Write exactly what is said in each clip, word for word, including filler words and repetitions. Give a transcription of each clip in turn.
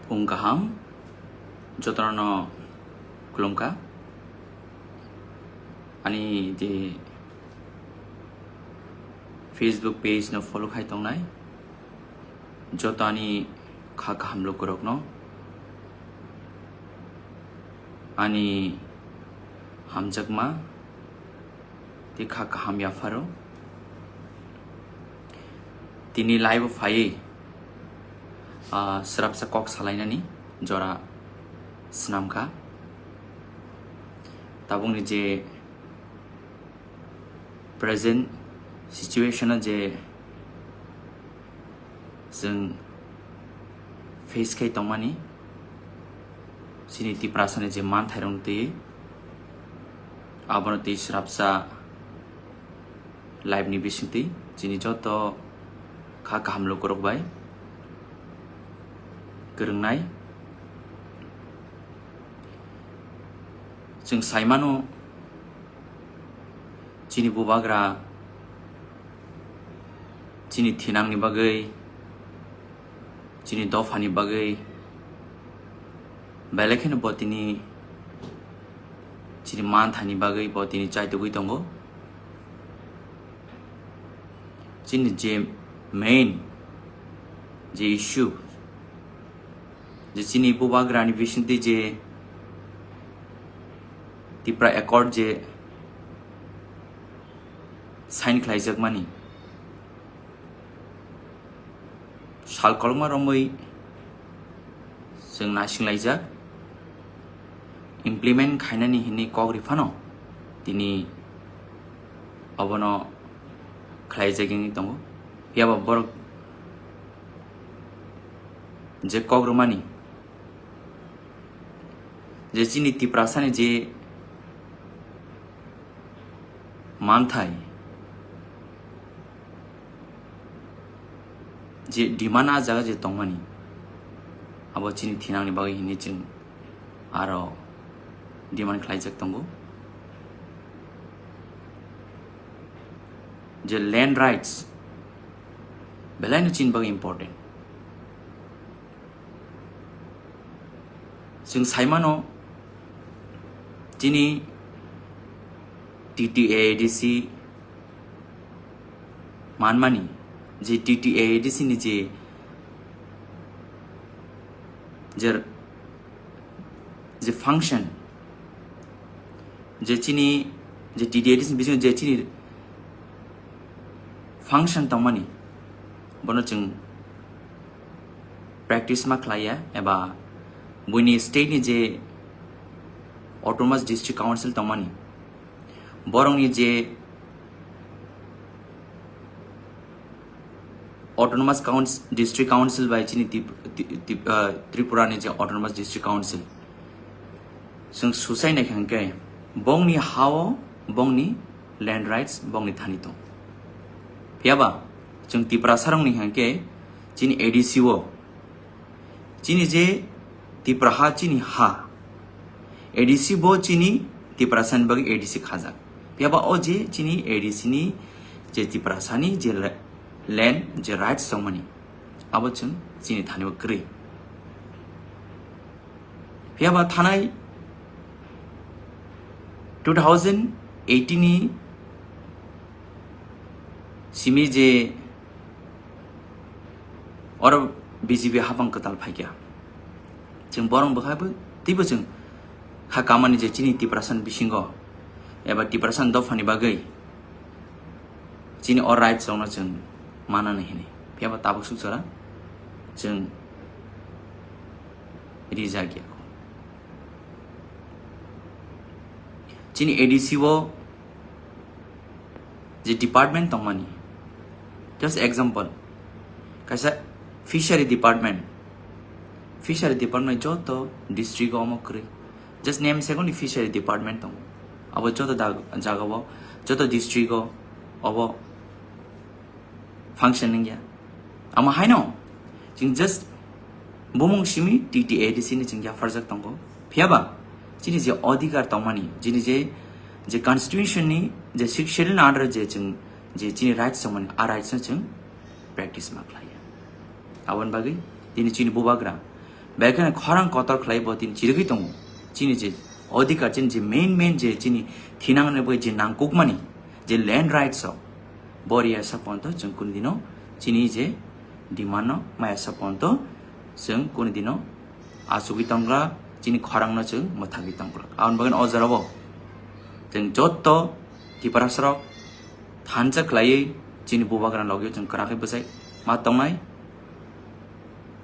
Phung kaham, jotono khulumkha. Ani je Facebook page no follow khai tongnai joto ani kha kaham lukurokno ani hamjakma tei kha kaham yapharo. Tini live o phaiwi, ah, swrapsa kok salainani jora swnamkha. Tabukni je present situation o je chwng face khai tongmani, chini Tiprasani je manthairokno twi, abono twi swrapsa live ni bisingtwi chini joto kha kaham lukurok bai kwrwngnai. Chwng saimano, chini bubagra chini thinangni bagwi, chini dophani bagwi, belai kheno bo tini chini manthani bagwi bo tini chaitugwi tongo. Chini je main je issue, je chini bubagrani bisingtwi je Tipra Accord je sign khlaijakmani, sal kolokma romwi chwng naisinglaijak, implement khainani hinwi kok rw phano tini obono khlaijak wngwi tongo. Phiyaba borok je kok rwmani, je chini Tiprasani je manthai, je demand a jaga je tongmani, abo chini thinangni bagwi hinwi chwng aro demand khlaijak tongo. Je land rights belaino chini bagwi important. Chwng saimano, chini T T A A D C manmani, je T T A A D C ni je, je, je function, je chini, je T T A A D C ni bisingo je chini function tongmani, bono chwng practice ma khlaiya, eba buini state ni je Autonomous District Council tongmani, borokni je Autonomous Council, District Council bai chini Tip-, Tip-, Tip-, ah, Tripura ni je Autonomous District Council, chwng susai naikha hwnkhe bongni ha-o bongni land rights bongni thani tong. Phiyaba chwng Tiprasarokni hwnkhe chini A D C o chini je Tipra ha chini ha, A D C bo chini Tiprasani bagwi A D C khajak. Phiyaba o je chini A D C ni je Tiprasani je la-, land je rights tongmani, abo chwng chini thani o kwrwi. Phiyaba thanai two thousand eighteen ni simi je oro B J P hapang kwtal phaikha, chwng borok bwkha bo teibo chwng kha kamani je chini Tiprasani bisingo eba Tiprasani dophani bagwi chini o rights rokno chwng manani hinwi. Phiyaba tabuk suk jora chwng rijak ya. Chini A D C o je department tongmani, just example, kaisa fishery department, fishery department joto district o omo kwrwi, just name second ni fishery department tongo, abo joto dag-, jaga o, joto district o obo function wngya. Amo haino chwng just bumung simi T T A D C ni chwng yapharjak tongo. Phiyaba chini je odhikar tongmani, chini je, je constitution ni je sixth schedule ni under je chwng je chini rights tongmani, a rights no chwng practice ma khlaiya. Aboni bagwi tini chini bubagra belai kheno khorang kotor khlai bo tini chirigwi tongo. Chini je odhikar, chini je main main je chini thinangni bagwi je nangkukmani je land rights o, bo riya sa ponto chwng kunu dino chini je demand no maya sa ponto chwng kunu dino achugwi tongkha, chini khorang no chwng mwthagwi tongkha. Aboni bagwi o jora bo chwng jotto Tiprasa rok thansa khlaiwi chini bubagra logio chwng kwrakhe bwsai ma tongnai.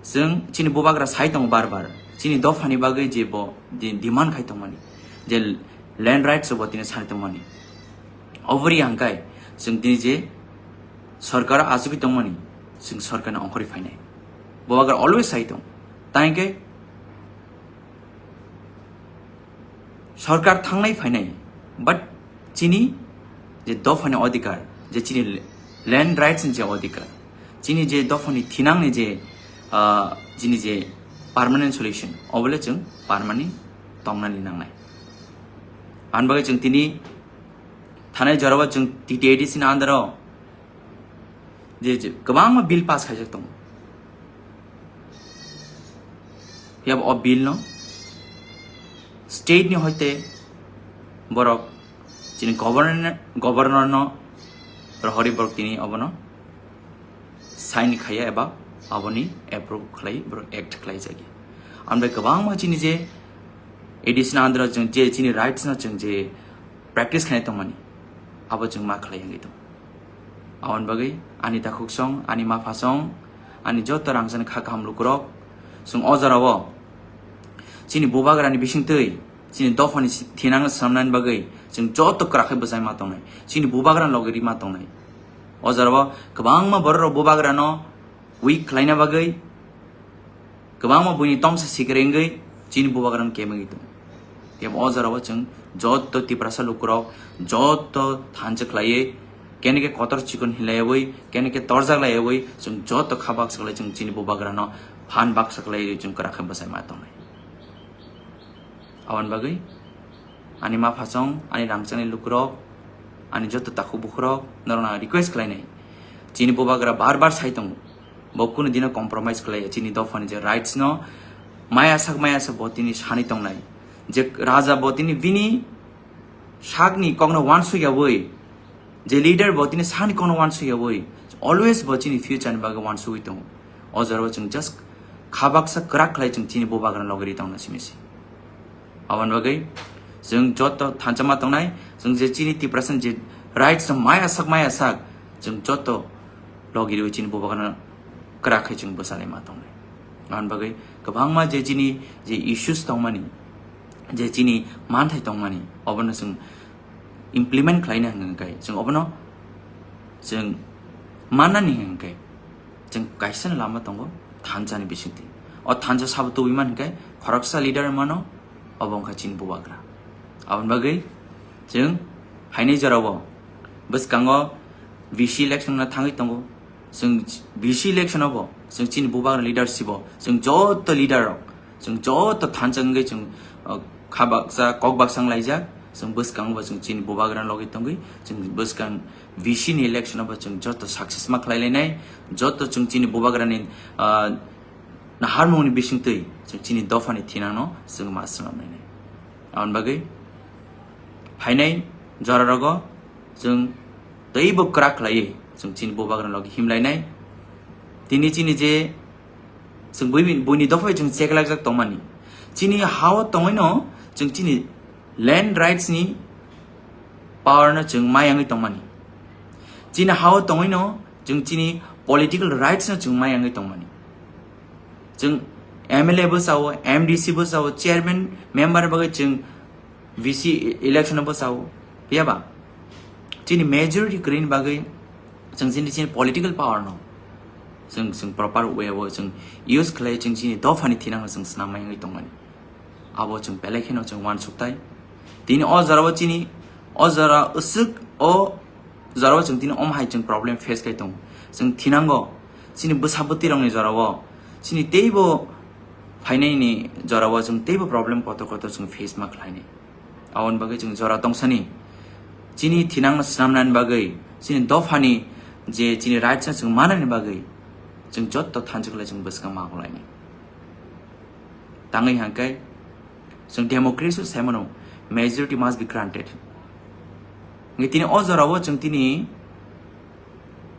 Chwng chini bubagra sai tongo bar bar, chini dophani bagwi je bo di-, demand khai tongmani, je land rights bo tini sai tongmani. Obori hangkai chwng tini je sorkar achugwi tongmani, chwng sorkarni ongkhorwi phainai. Bubagra always sai tong. Tangkhe sorkar thangnai phainai, but chini je dophani odhikar, je chini land rights ni je odhikar, chini je dophani thinangni je, ah, chini je permanent solution, obole chwng permanent tongnani nangnai. Aboni bagwi chwng tini thanai jorao chwng T T A D C ni under o je, je kwbangma bill pass khaijak tongo. Phiya bo o bill no state ni hoite borok chini governor, governor no rohori borok tini obono sign khaiya eba aboni approve khlai borok act khlai jagi. Ambai kwbangma chini je A D C ni under o chwng je chini rights no chwng je practice khainai tongmani, abo chwng ma khlai wngwi tong. Aboni bagwi ani takhuksong, ani maphasong, ani joto rangchakni kha kaham lukurok, chwng o jorao chini bubagrani bisingtwi chini dophani si-, thinangno swnamnani bagwi chwng joto kwrakhai bwsai ma tongnai, chini bubagrani logi ri ma tongnai. O jorao kwbangma bororok bubagrano weak khlaina bagwi, kwbangma buini tomsa sikre wngwi chini bubagrano kemwgwi tongo. Tei o jorao chwng joto Tiprasa lukurok joto thansa khlaiwi, kene khe kotor chikon hinlaiwi, kene khe torjak laiwi, chwng joto kha baksa khlai chwng chini bubagrano phan baksa khlaiwi chwng kwrakhai bwsai ma tongnai. Aboni bagwi ani maphasong, ani rangchakni lukurok, ani joto takhuk bukhurok, norokno ang request khlainai. Chini bubagra bar bar sai tongo, bo kunu dino compromise khlaiya chini dophani je rights no maya sak maya sak bo tini sani tongnai. Je raja bo tini bini sakni kokno wansukyawi, je leader bo tini sakni kokno wansukyawi, always bo chini future ni bagwi wansugwi tongo. O jorao chwng just kha baksa kwrak khlai chwng chini bubagrano logi ri tongna simi se. Aboni bagwi chwng joto thansa ma tongnai, chwng je chini Tiprasa ni je rights no maya sak maya sak chwng joto logi riwi chini bubagrano kwrak khai chwng bwchalai ma tongnai. Aboni bagwi kwbangma je chini je issues tongmani, je chini manthai tongmani, obono chwng implement khlaina hwnka hwnkhe chwng obono chwng mannani hwnka hwnkhe chwng kaisa lama tongo thansa ni bisingtwi. O thansa sabo tubui man hwnkhe khoroksa leader mano, obo wngkha chini bubagra. Aboni bagwi chwng phainai jorao bwskango V C election no thangwi tongo. Chwng V C election o bo chwng chini bubagra leadership o chwng joto leader rok, chwng joto thansa wngwi chwng, uh, kha baksa, kok baksa wnglaijak. Chwng bwskango bo chwng chini bubagra logi tongwi chwng bwskang V C ni election o bo chwng joto success ma khlai lainai, joto chwng chini bubagra ni, uh, naharmung ni bisingtwi chwng chini dopha ni thinang no chwng ma swnam lainai. Aboni bagwi phainai jora rogo chwng teibo kwrak khlaiwi chwng chini bubagrani logi himlainai. Tini chini je chwng buini, buini dophai chwng cheklaijak tongmani. Chini hao tongwino chwng chini land rights ni power no chwng mayangwi tongmani. Chini hao tongwino chwng chini political rights no chwng mayangwi tongmani. Chwng M L A bo sao, M D C bo sao, chairman member bagwi chwng V C election bo sao. Phiya ba chini majority kwrwini bagwi chwng chini, chini political power no chwng, chwng proper way o chwng use khlai chwng chini dophani thinang no chwng swnam mayangwi tongmani. Abo chwng belai kheno chwng uansuktai. Tini o jorao chini, o jora usuk, o jorao chwng tini omo hai chwng problem face khai tongo. Chwng thinango chini bwsa bwtwi rokni jorao, chini teibo phainaini jorao chwng teibo problem kotor kotor chwng face ma khlainai. Aboni bagwi chwng jora tongsani chini thinangno swnamnani bagwi Chini dophani je chini rights no chwng manani bagwi chwng jotto thansa khlai chwng bwskang ma khlainai. Tangwi hangkhe chwng democracy saimano majority must be granted. Ngi tini o jorao chwng tini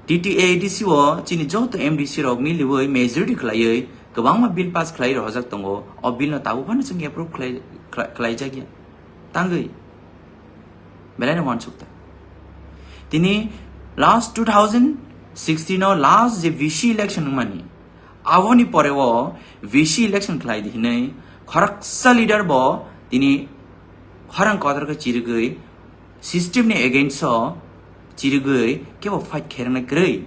T T A D C o chini joto M D C rok miliwi majority khlaiwi kwbangma bill pass khlai rojak tongo. O bill no tabuk phano chwng approve khlai, khlai, khlaijakya. Tangwi belai no wansukta. Tini last two thousand sixteen o last je V C election wngmani, aboni pore o V C election khlai di hinwi khoroksa leader bo tini khorang kotor khe chirigwi system ni against o chirigwi kebo fight khairoknai kwrwi.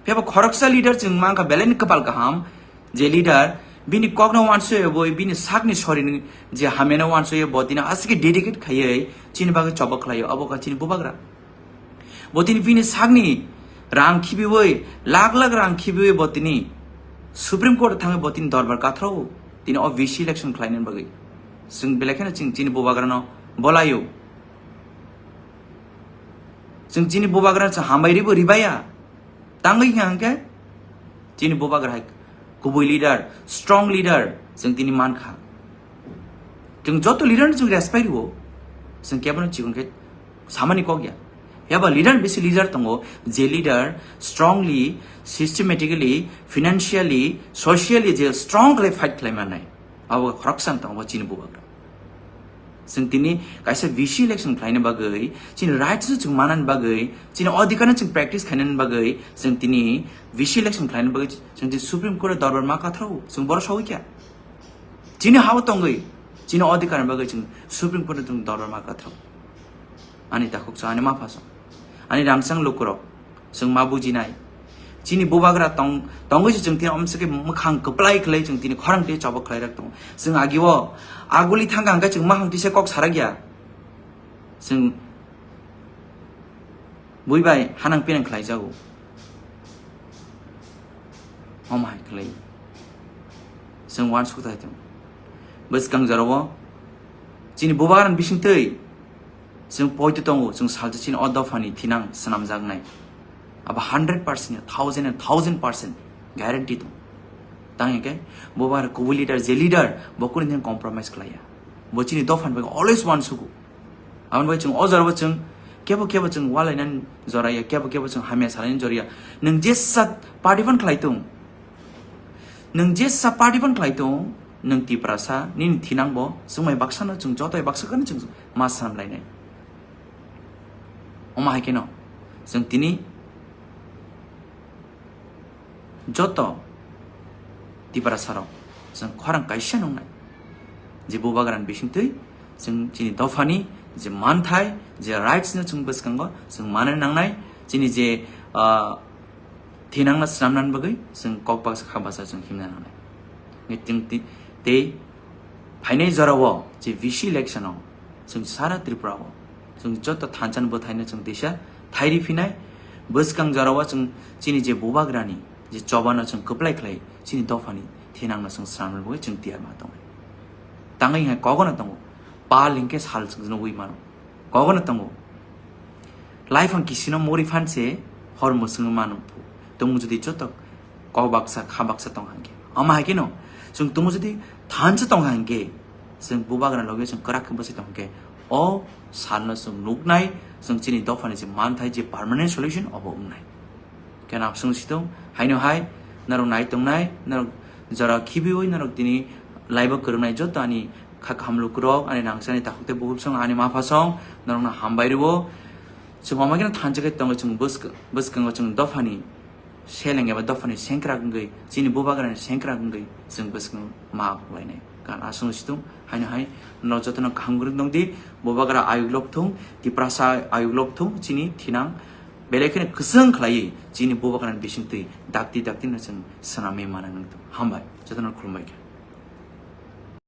Phiya bo khoroksa leader chwng mankha belai ni kwpal kaham, je leader bini kokno wansoi boi bini sakni sorini je hamyano wansoi bo tini aswk dedicate khaiwi chini bagwi choba khlaio, abo kha chini bubagra. Bo tini bini sakni rang khibiwi, lakh lakh rang khibiwi bo tini Supreme Court thangwi bo tini dorbar kathro tini o V C election khlainani bagwi. Chwng belai kheno chwng chini bubagrano bolaio. Chwng chini bubagrano chwng hambai ribo ribaya. Tangwi hwnkha hwnkhe chini bubagra hai kubui leader, strong leader chwng tini mankha. Chwng joto leader no chwng respect rwo. Chwng kebono chikon khe samani kok ya. Phiya ba leader bisi leader tongo, je leader strongly, systematically, financially, socially je strong khlai fight khlai manai. Abo khoroksa wng tongo chini bubagra. Chwng tini kaisa V C election khlaina bagwi, chini rights no chwng manani bagwi, chini adhikar no chwng practice khainani bagwi, chwng tini V C election khlaina bagwi, chwng tini Supreme Court o dorbar ma kathro, chwng boro sawi kya. Chini hao tongwi, chini adhikar ni bagwi chwng Supreme Court o chwng dorbar ma kathro. Ani takhuk sa, ani ma phaso, ani rangsang lukurok, chwng ma bujinai. Chini bubagra tong, tongwi se chwng tini omsike mwkhang kwplai khlai chwng tini khorang tei chobok khlai rak tongo. Chwng agio aguli thangka hwnkhe chwng mahang tise kok sarak ya. Chwng bui bai hanang pinang khlai jago. Omo hai khlai. Chwng wansuk thai tongo. Bwskang jorao chini bubagra ni bising twi chwng poito tongo, chwng salsa chini o dophani thinang swnamjaknai. Abo hundred percent ya, thousand and thousand percent guarantee tongo. Tang hwnkhe bubagra kubui leader, je leader, bo kunu din compromise khlaiya. Bo chini dophani bagwi always wansugo. Aboni bagwi chwng o jorao chwng kebo kebo chwng walainani joraya, kebo kebo chwng hamya salainani joraya. Nwng jesa party phan khlai tung, nwng jesa party phan khlai tung, nwng Tiprasa, nini thinang bo chwngmai baksa no chwng joto bai baksa khe no chwng ma swnam lainai. Omo hai kheno chwng tini joto Tiprasa rok chwng khorang kaisa nungnai je bubagra ni bising twi chwng chini dophani je manthai, je rights no chwng bwskango chwng manna nangnai, chini je, ah, thinangna swnamnani bagwi chwng kok baksa kha baksa chwng himna nangnai. Nge chwng ti-, tei phainai jorao je V C election o chwng sara Tripura o chwng joto thansa ni bwthaino chwng teisa thairi phinai, bwskang jorao chwng chini je bubagrani je chobano chwng kwplai khlai chini dophani thinangno chwng swnamna bagwi chwng tiyar ma tongnai. Tangwi hai kogono tongo, pal hinkhe sal chwng nugwi mano. Kogono tongo. Life ang kisino muri phanse hor mwswngwi mano. Tumung jodi joto kok baksa kha baksa tong hangke. Ama hai keno chwng tumung jodi thansa tong hangke, chwng bubagra loge chwng kwrak khe bwsai tong hangke, o salno chwng nuknai, chwng chini dophani je manthai je permanent solution obo wngnai. Khe nang swng situng, haino hai, norok nai tongnai, norok jora khibiwi, norok tini laibo kwrwngnai joto ani kha kaham lukurok, ani nangchani takhuk tei bukhuk song, ani mapha song, norokno hambai rwo. Chwng omo kheno thansa khe tongo, chwng bwsk-, bwskango chwng dophani seleng eba dophani sengkrak wngwi, chini bubagrani sengkrak wngwi chwng bwskango ma khuklainai. Kan aswng situng, haino hai, norok jotono kaham kwrwng tong di, bubagra ayuk lok thung, Tiprasa ayuk lok thung, chini thinang, belai kheno kwchwng khlaiwi chini bubagrani bisingtwi dakti dakti no chwng swnamwi mana nang thung. Hambai, jotono khulumbai kha.